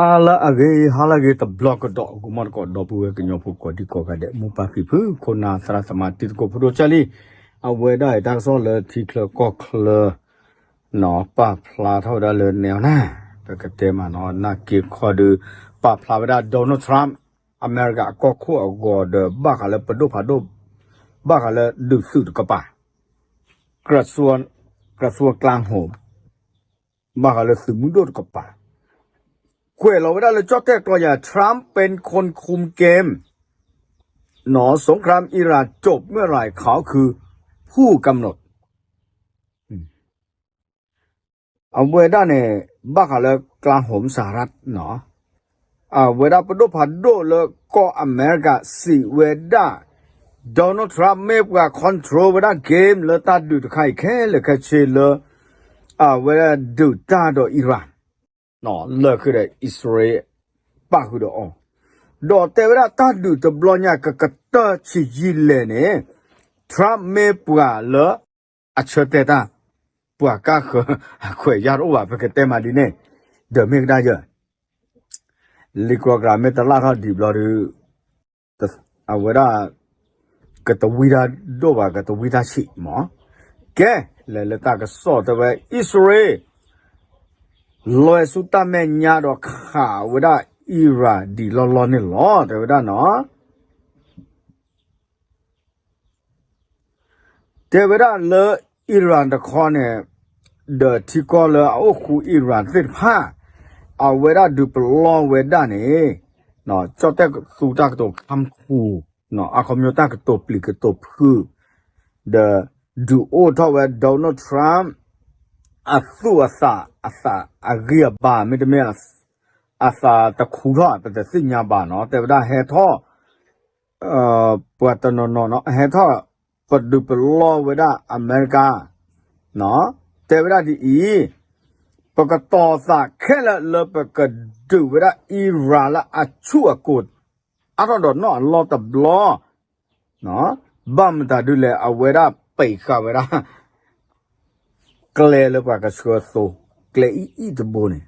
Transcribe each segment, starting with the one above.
ဟါလၢအဂ့ၤ ဟါလၢအဂ့ၤတဘျီကဒီး ဂီၤမီၢ်တကိး ဒီပုၢ်ဝဲၢ်ကညီဖိကိးဒံကိးဂၤဒဲး မိၢ်ပၢ်ဖံဖု ခိၣ်နၢ်သရၣ်သမါ တံၤသကိးဖိဒိၣ်ကၢ်လံ, အဝဲဒၣ်အံၤတၢ်ကစီၣ်လၢထံချၢကီၢ်ချၢ နီၤ ပာ်ဖျါထီၣ်ဝဲဒၣ်လၢနဲအီၤနၤ ပကတဲမးနီၤ နာ်က့ခီဒုး ပာ်ဖျါဝဲဒၣ် Donald Trump အမဲရကၤအကီၢ်ခိၣ်အဂီၤဒီး ဘၣ်ဃးလၢပဒိၣ်ဖးဒိၣ် ဘၣ်ဃးလၢဒုးသုးတကပၤ กระทรวง กระทรวงกลาโหม ဘၣ်ဃးလၢသုးမုၢ်ဒိၣ်တကပၤ ကွဲးလီၤဝဲဒၣ်လၢကၠီၣ်တဲၣ်ကျီယၤ Trump เป็นคนคุมเกม နီၤ สงครามอิหร่านจบเมื่อไหร่เขาคือผู้กำหนด အဝဲဒၣ်န့ၣ် ဘၣ်ဃးလၢ กลาโหม สหรัฐ နီၤ အဝဲဒၣ်ပဒိၣ်ဖးဒိၣ်လၢကီၢ်အမဲရကၤ စံးဝဲဒၣ် Donald Trump မ့ၢ်ပှၤ control ဝဲဒၣ် game လၢတၢ်ဒုးတခါအံၤခဲလၢာ်ခဲဆ့လၢ အဝဲဒၣ်ဒုးတၢ်ဒီး Iran လၢာ်ဃုာ်ဒီး အံၣ်စရ့လး ပာ်ဃုာ်ဒီးအီၤ, ဒီးတဲဝဲဒၣ်တၢ်ဒုးတဘျီညါ ကကတၢၢ်ဆံးယံာ်လဲၣ်န့ၣ် Trump မ့ၢ်ပှၤလၢ အဆၢတဲာ်တၢ် ပှၤကၢ်ဃၢၤအခွဲးယာ်တအိၣ်ဘၣ် ပကတဲမးဒ်န့ၣ်, ဒီးမ့ၢ်ကဒါယၢ် လံာ်ကြီကြာ်မ့ၢ်တလၢ်ထီၣ်ဒံးဘျီဒီး အဝဲဒၣ် ကတဝံတၢ်ဒိၣ်ဘၣ် ကတဝံတၢ်ဆံးမး, ကဲ လဲၤလၢတၢ်ကစီၣ်တဲဝဲ အံၣ်စရ့လး လဲၤဆူတၢ်မဲာ်ညါဒီးခးဝဲဒၣ် Iran ဒံးလီၢ်လီၢ်န့ၣ်လီၤ တဲဝဲဒၣ်နီၤ. တဲဝဲဒၣ်လၢ Iran တခီန့ၣ် ဒီးထံကီၢ်လၢအအိၣ်ဃူ Iran သ့ၣ်တဖၣ် အဝဲဒၣ်ဒုးပလီၢ်ဝဲဒၣ်န့ၣ် ကၠီၣ်တဲၣ်သူတၢ်ကတိၤ ခါခူ, အခီပညီတၢ်ကတိၤပျံၤကတိၤဖုး ဒီးဒုးအိၣ်ထီၣ်ဝဲ Donald Trump အသူၣ်အသး အသးအဂံၢ်အဘါ မ့တမ့ၢ် အသးတခူထီၣ် ပတသ့ၣ်ညါဘၣ်နီၤ တဲဝဲဒၣ်ဟဲထီၣ် ပှၤတနီၤနီၤနီၤ ဟဲထီၣ် ပဒုးပလီၢ်ဝဲဒၣ်အမဲရကၤ တဲဝဲဒၣ်ဒ်အံၤ, ပကတီၤသးခဲလၢာ်လၢပကဒုးဝဲဒၣ် Iran လၢအဆူၣ်အကိၤ အါထီၣ်ဒီးနီၢ်အလီၢ်တဘျီ, ဘၣ်မတၤဒုလဲၣ် အဝဲဒၣ်ပံးဃာ်ဝဲဒၣ် ကျဲလၢပှၤကဆှၢသိ, ကျဲအံၤအံၤတဘိန့ၣ်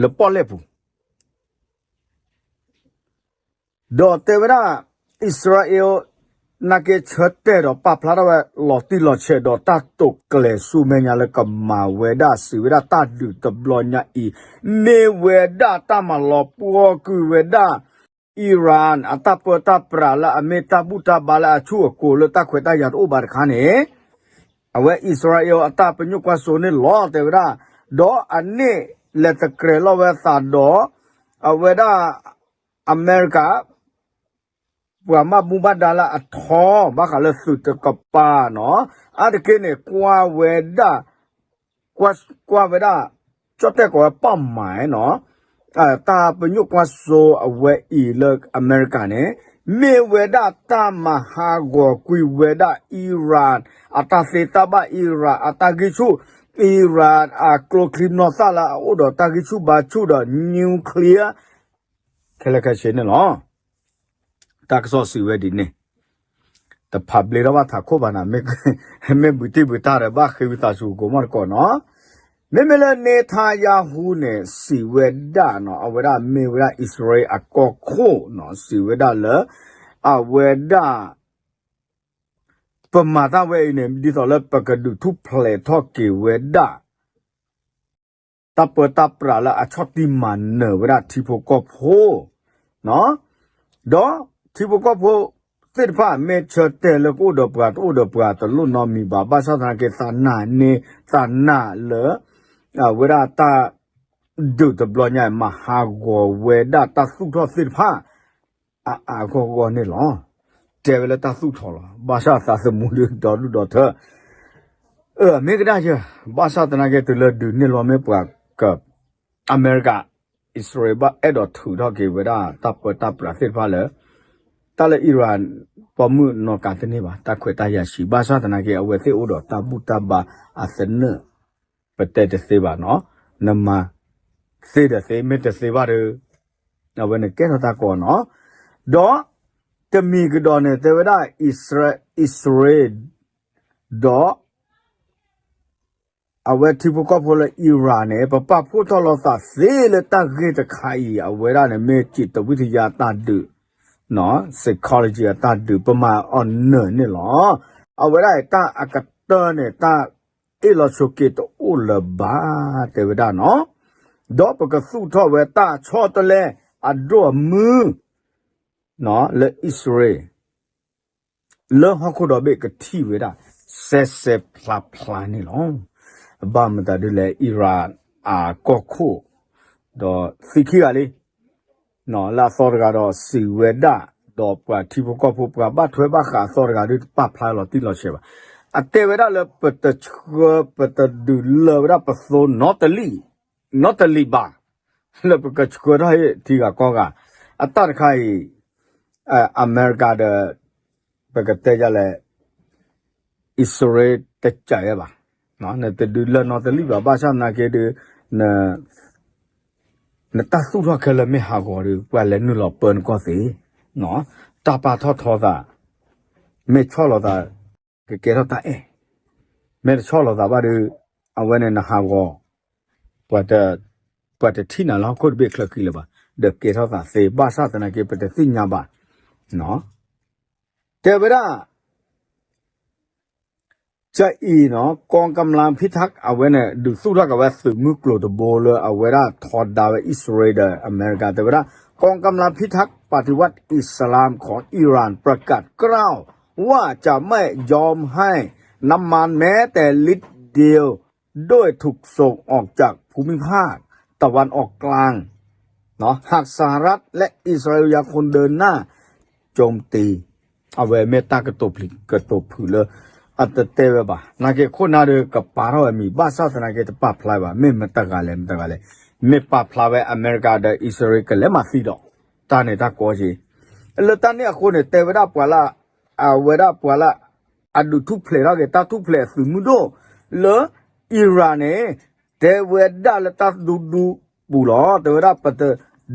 လၢပီၣ်လဲၣ်ပူၤ ဒီးတဲဝဲဒၣ် အံၣ်စရ့လး နာ်က့ဆၢတဲာ်ဒီးပာ်ဖျါထီၣ်ဝဲလီၤတံၢ်လီၤဆဲးဒီးတၢ်တိာ်ကျဲၤဆူမဲာ်ညါလၢကမၤဝဲဒၣ်စံးဝဲဒၣ်တၢ်ဒုးတဘျီညါအံၤ မ့ၢ်ဝဲဒၣ်တၢ်မၤလီၤပှီၢ်ကွံာ်ဝဲဒၣ် Iran အတၢ်ပၢတၢ်ပြးလၢအမ့ၢ်တၢ်ဘူၣ်တၢ်ဘါလၢအဆူၣ်အကိၤလၢတၢ်ခွဲးတၢ်ယာ်တအိၣ်ဘၣ်တခါန့ၣ် အဝဲအံၣ်စရ့လးအတၢ်ပညိၣ်ကွၢ်စိန့ၣ်လီၤ တဲဝဲဒၣ်, ဒီးအန့ၣ်လဲၤတကြၢးလီၤဝဲသးဒီး အဝဲဒၣ် အမဲရကၤ ပှၤဘၣ်မူဘၣ်ဒါလၢအထီ ဘၣ်ဃးလၢသုးတကပၤနီၤ, အါတက့ၢ်န့ၣ် ကွၢ်ဝဲဒၣ် ကွၢ်ဝဲဒၣ် ကၠီၣ်တဲၣ်ကိးဝဲပၢ်မၤနီၤ တၢ်ပညိၣ်ကွၢ်စိအဝဲအံၤလၢအမဲရကၤန့ၣ် မ့ၢ်ဝဲဒၣ်တၢ်မၤဟးဂီၤကွံာ်ဝဲဒၣ် Iran အတၢ်သ့တၢ်ဘၣ် Iran အတၢ်ဂံၢ်ဆူၣ် Iran အကျိချံမျိာ်သၣ်လၢအအိၣ်ဒီးတၢ်ဂံၢ်ဆူၣ်ဘါဆူၣ်ဒီး nuclear ခဲလၢာ်ခဲဆ့န့ၣ်လီၤ. တၢ်ကစီၣ်စံးဝဲဒ်န့ၣ် တဖးဘျ့ထီၣ်ဘၣ်ထးခိၣ်ဘၣ်နၤ မ့ၢ်ဘုးတံၢ်ဘုးတၢ်ဒီး ဘၣ်ဃ့ဝံသးစူၤကိးမီၢ်တကိးနီၤ, မ့မ့ၢ်လၢ Netanyahu န့ၣ် စံးဝဲဒၣ်နီၤ အဝဲဒၣ်မ့ၢ်ဝဲဒၣ်အံၣ်စရ့လးအကီၢ်ခိၣ်နီၤ စံးဝဲဒၣ်လၢ အဝဲဒၣ် ပမၤတၢ်ဝဲအံၤန့ၣ် ဒ်သိးလၢပကဒုးထူၣ်ဖျဲးထီၣ်က့ၤဝဲဒၣ် တၢ်ပၢတၢ်ပြးလၢအဆီၣ်တံၢ်မၤနၢၤဝဲဒၣ်ထံဖိကီၢ်ဖိ, ဒီးထံဖိကီၢ်ဖိသ့ၣ်တဖၣ် မ့ၢ်ဆၢတဲာ်လၢကအိၣ်ဒီးပှၤတအိၣ်ဒီးပှၤတလိၣ်နီတမံၤဘၣ်, ဘၣ်ဆၣ်သနာ်က့ သးနာ်န့ၢ်သးနာ်လၢ အဝဲဒၣ်တၢ်ဒုးတဘျီညါ မၤဟးဂီၤဝဲဒၣ်တၢ်သူၣ်ထီၣ်သ့ၣ်တဖၣ် အအါဂီၢ်ဂီၢ်န့ၣ်လီၤ. တဲဝဲလၢတၢ်သူၣ်ထီၣ်လီၤ. ဘၣ်ဆၣ်သးသမူဒုးဒီဒူၣ်ဒီထၢ အမ့ၢ်ကဒါယၢ် ဘၣ်ဆၣ်သနာ်က့ တုၤလၢဒုးန့ၢ်လီၤမ့ၢ်ပှၤက အမဲရကၤ အံၣ်စရ့လး ဘၣ်အဲၣ်ဒိးထုးထီၣ်က့ၤဝဲဒၣ် တၢ်ပၢတၢ်ပြးသ့ၣ်တဖၣ်လၢ တၢ်လၢ Iran ပိာ်မုၣ်နီၢ်ကၤတန့ၢ်ဘၣ် တၢ်ခွဲးတၢ်ယာ်ဆံး ဘၣ်ဆၣ်သနာ်က့ အဝဲသ့ၣ်အိၣ်ဒီးတၢ်ဘူၣ်တၢ်ဘါအသနၢၣ် ပတဲတသ့ဘၣ်နီၤ, နမၤသ့ဒီးသ့ မ့ၢ်တသ့ဘၣ်ဒီး အဝဲန့ၣ်ကဲထီၣ်တၢ်ကီနီၤ, ဒီးတမံၤကဒီးန့ၣ် တဲဝဲဒၣ် အံၣ်စရ့လး ဒီး အဝဲထံဖိကီၢ်ဖိလၢ Iran န့ၣ် ပပာ်ဖှိၣ်ထီၣ်လိာ်သးသ့လၢတၢ်ဂ့ၢ်တခါအံၤ အဝဲဒၣ်န့ၣ်မ့ၢ် จิตวิทยา အတၢ်ဒုး psychology အတၢ်ဒုး ပမၤအီၤနၢၤန့ၣ်လီၤ. အဝဲဒၣ်တၢ်အကတၢၢ်န့ၣ် တၢ်အ့ၣ်လိာ်ဆိးက့တအိၣ်လၢၤဘၣ် တဲဝဲဒၣ်နီၤ. ဒီးပကသူၣ်ထီၣ်ဝဲတၢ်ဆီတလဲအဒိၣ်အမုၢ် လၢအံၣ်စရ့လး လၢဟီၣ်ခိၣ်ဒီဘ့ၣ်ကထံၣ်ဝဲဒၣ် စဲစဲဖျါဖျါန့ၣ်လီၤ. ဘၣ်မတၤဒ်လဲၣ် Iran အကီၢ်ခိၣ် ဒီးသံခံဂၤလံ လၢအသီတဂၤဒီးစံးဝဲဒၣ်, ဒီးပှၤထံဖိကီၢ်ဖိ ပှၤဘၣ်ထွဲဘၣ်ဃးအသီတဂၤဒုး တပာ်ဖျါလီၤတံၢ်လီၤဆဲးဘၣ်. အတဲဝဲဒၣ်လၢပတဆှၢ ပတဒုးလၢာ်ဝဲဒၣ်ပသိနီတလံၣ် နီတလံၣ်ဘၣ်, လၢပကဆှၢထီၣ်ဟ့ၣ်ထံဂၤကီၢ်ဂၤ, အတၢ်တခါအံၤ အမဲရကၤဒီး ပကတဲယလဲၣ် အံၣ်စရ့လးတစးယဲဘၣ်, နတဒုးလၢာ်နီတလံၣ်ဘၣ် ဘၣ်ဆၣ်သနာ်က့ဒီး နတၢ်သူၣ်ထီၣ်ခဲလၢာ်မ့ၢ်ဟးဂီၤဒီး ပှၤလဲၤနုာ်လီၤပၢနကီၢ်သ့, တၢ်ပာ်ထီၣ်ထီသး မ့ၢ်ဆီၣ်လီၤသး ကကဲထီၣ်တၢ်အဲၣ်, မ့ၢ်တဆီၣ်လီၤသးဘၣ်ဒီး အဝဲန့ၣ်နဟးဂီၤ ပှၤတထံၣ်နၤလၢဟီၣ်ခိၣ်တဘ့ၣ် ချၢခံလၢၤဘၣ်, ဒီးကဲထီၣ်သးသ့ ဘၣ်ဆၣ်သနာ်က့ ပတသ့ၣ်ညါဘၣ်, တဲဝဲဒၣ် ကအံၤနီၤ กองกำลังพิทักษ์ အဝဲန့ၣ် ဒုးသူၣ်ထီၣ်က့ၤဝဲသုးမုၢ်ကျိၤတဘိလၢအဝဲဒၣ်ထီဒါဝဲအံၣ်စရ့လးဒီးအမဲရကၤ တဲဝဲဒၣ် กองกำลังพิทักษ์ปฏิวัติอิสลามของอิหร่าน ประกาศกล้าวว่าจะไม่ยอมให้น้ำมันแม้แต่ลิตรเดียว ด้วยถูกส่งออกจากภูมิภาคตะวันออกกลาง หากสหรัฐและอิสราเอลยังคงเดินหน้าโจมตี အဝဲမ့ၢ်တၢ်ကတိၤဖျံးကတိၤဖုးလၢ အတတဲဝဲဘၣ် နာ်က့ခိၣ်နၢ်ဒီး ကပာ်ထီၣ်ဝဲမံၤ ဘၣ်ဆၣ်သနာ်က့တပာ်ဖျါဘၣ် မ့ၢ်မတဂၤလဲၣ် မတဂၤလဲၣ်, မ့ၢ်ပာ်ဖျါဝဲအမဲရကၤဒီးအံၣ်စရ့လးကလဲၤမၤသံဒီး တၢ်န့ၣ်တၢ်ကီက့ၤ, လၢတၢ်န့ၣ်အဃိန့ၣ် တဲဝဲဒၣ်ပှၤလၢ အဝဲဒၣ်ပှၤလၢ အဒုးထူၣ်ဖျဲးထီၣ်က့ၤ တၢ်ထူၣ်ဖျဲးအသုးမုၢ်ဒိၣ် လၢ Iran န့ၣ် တဲဝဲဒၣ်လၢတၢ်ဒူဒူပူၤလီၤ. တဲဝဲဒၣ်ပတ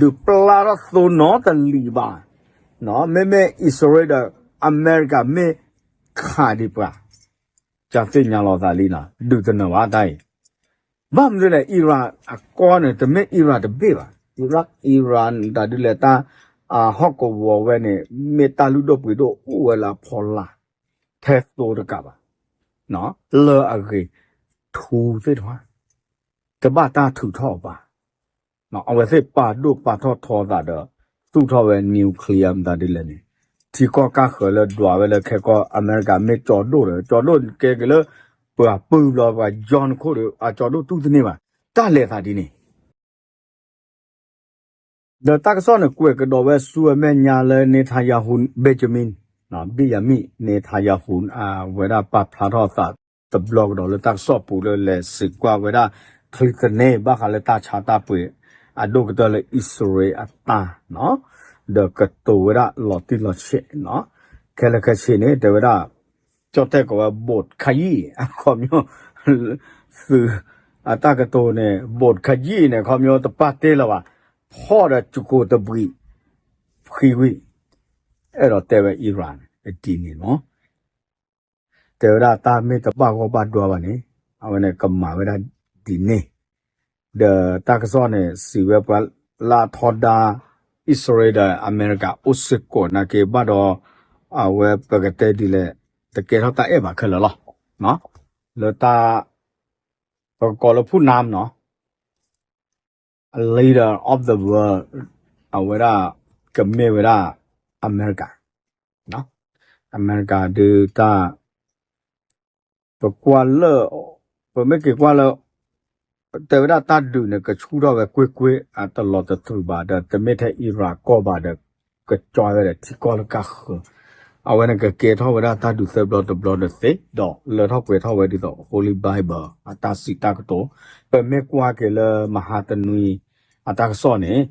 ဒုးပျၢ်ထီၣ်သိနီတလံၤဘၣ်. မ့မ့ၢ်အံၣ်စရ့လးဒီးအမဲရကၤမ့ၢ်ခးဒံးပှၤ ကသ့ၣ်ညါလီၤသးလံနီၤ ဒုးတနၢၤဘၣ်တၢ်အံၤ ဘၣ်မနုၤလဲၣ် Iran အကီၢ်န့ၣ် တမ့ၢ် Iran တဘ့ၣ်ဘၣ်. Iraq, Iran တၢ်ဒ်လဲၣ်တၢ် အဟီၣ်ကဝီၤဝဲန့ၣ် မ့ၢ်တၢ်လုၢ်ဒိၣ်ပှ့ၤဒိၣ်အိၣ်ဝဲလၢအဖီလာ် ထဲသိတကးဘၣ်. လၢအဂ့ၤ ထူသ့ၣ်တဖၣ် တဘၣ်တၢ်ထုးထီၣ်အီၤဘၣ်. အဝဲသ့ၣ်ပာ်ဒိၣ်ပာ်ထီၣ်ထီသးဒီး သူၣ်ထီၣ်ဝဲ nuclear မတၤဒ်လဲၣ်န့ၣ် ထံကီၢ်ကၢ်ဃၢၤလၢဒွးဝဲလၢခဲကီၢ် အမဲရကၤမ့ၢ်ကၠီဒိၣ်ဒီး ကၠီဒိၣ်ကဲက့ၤလၢ ပှၤပုၢ်ဘျီ ပှၤကၠီနခိၣ်ဒီး အကၠီဒိၣ်တူၢ်တန့ၢ်ဘၣ်. တၢ်လဲၤသးဒ်န့ၣ် ဒီးတၢ်ကစီၣ်န့ၣ် ကွဲးကဒီးဝဲဆူအမဲာ်ညါလၢ Netanyahu Benjamin, Benjamin Netanyahu အဝဲဒၣ်ပာ်ဖျါထီၣ်အသးတဘျီကဒီးလၢတၢ်ကစီၣ်ပူၤလၢလဲၤစံးကွၢ်ဝဲဒၣ် ချံသန့ ဘၣ်ဃးလၢတၢ်ဆါတၢ်ပှ့ၤ အဒိၣ်ကတၢၢ်လၢအံၣ်စရ့လးအတၢ် ဒီးကတိၤဝဲဒၣ်လီၤတံၢ်လီၤဆဲး ခဲလၢာ်ခဲဆ့န့ၣ် တဲဝဲဒၣ် ကၠီၣ်တဲၣ်ကိးဝဲ ဘိးခယံၣ် အခီပညီ သုး အတၢ်ကတိၤန့ၣ် ဘိးခယံၣ်န့ၣ် အခီပညီတပာ်တ့ၢ်လၢၤဘၣ်, ဖီၣ်ဒီးစကိးတဘှံး ဖှံဝံၣ် အဲၣ်ဒိးတဲဝဲ Iran ဒ်န့ၣ်လီၤ. တဲဝဲဒၣ်တၢ်မ့ၢ်တဘၣ်ဂီၢ်ဘၣ်ဒွါဘၣ်န့ၣ် အဝဲန့ၣ်ကမၤဝဲဒၣ်ဒ်န့ၣ် ဒီးတၢ်ကစီၣ်န့ၣ် စံးဝဲပှၤလၢအထီဒါ အံၣ်စရ့လးဒီးအမဲရကၤအိၣ်စ့ၢ်ကီးနာ်က့ဘၣ်ဒီး အဝဲပကတဲဒ်လဲၣ် တကဲထီၣ်တၢ်အဲၣ်ဘၣ်ခဲလၢာ်လီၤ. လၢတၢ် ပကကိးလၢဖူၣ်နါနီၤ leader of the world အဝဲဒၣ်ကမ့ၢ်ဝဲဒၣ်အမဲရကၤ အမဲရကၤဒုးတၢ် ပကွၢ်လၢ ပမ့ၢ်က့ၤကွၢ်လၢ တဲဝဲဒၣ်တၢ်ဒုးန့ၣ် ကဆူၣ်ထီၣ်ဝဲကွ့ၢ်ကွ့ၢ် အတလီၤတတြူာ်ဘၣ်ဒီး တမ့ၢ်ထဲ Iran ကီၢ်ဘၣ်ဒီး ကကၠီဝဲဒီးထံကီၢ်လၢကၢ်ဃၢၤ အဝဲန့ၣ်ကကဲထီၣ်ဝဲဒၣ်တၢ်ဒုးသၢဘျီတဘျီဒီးသ့ ဒီးလၢထီၣ်ပှဲၤထီၣ်ဝဲဒ်သိး Holy Bible အတၢ်စံးတၢ်ကတိၤ ပမ့ၢ်ကွၢ်က့ၤလၢမဟါတနွံ အတၢ်ကစီၣ်န့ၣ်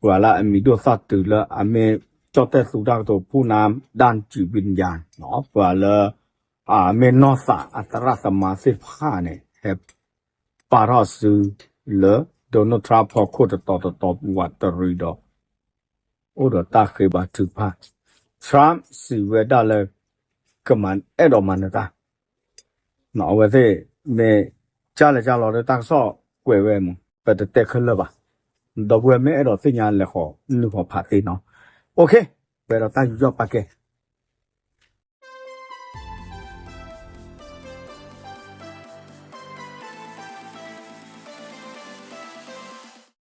ပှၤလၢအမံၤဒိၣ်သၣ်တုၤလၢအမ့ၢ်ကၠီၣ်တဲၣ်သူတၢ်ကတိၤဖူၣ်နါ ဒၣ်စံးဝံယၤ ပှၤလၢ အမ့ၢ်နီၢ်သးအသရၣ်သမါသ့ၣ်တဖၣ်န့ၣ် ဟဲပာ်ထီၣ်စုလၢ Donald Trump ဖီခိၣ်တတီၤတတီၤဝးတရံးဒီး အိၣ်ဒီးတၢ်ဃ့ဘါထုကဖၣ် Trump စံးဝဲဒၣ်လၢ ကမၤအဲၣ်ဒိးမၤနၢၤတၢ် အဝဲသ့ၣ် မ့ၢ်ကၢ်လဲၤကၢ်လီၤဒီးတၢ်ကစီၣ်ကွဲးဝဲမး ပတတဲခဲလၢာ်ဘၣ်. ဒီပုၢ်ဝဲၢ်မ့ၢ်အဲၣ်ဒိးသ့ၣ်ညါလဲၤဃီၤနုာ်ဃီၤဖးသ့နီၤ. အိၣ်ခ့, ပှဲၤဒီးတၢ်ယူးယီၣ်ပာ်ကဲ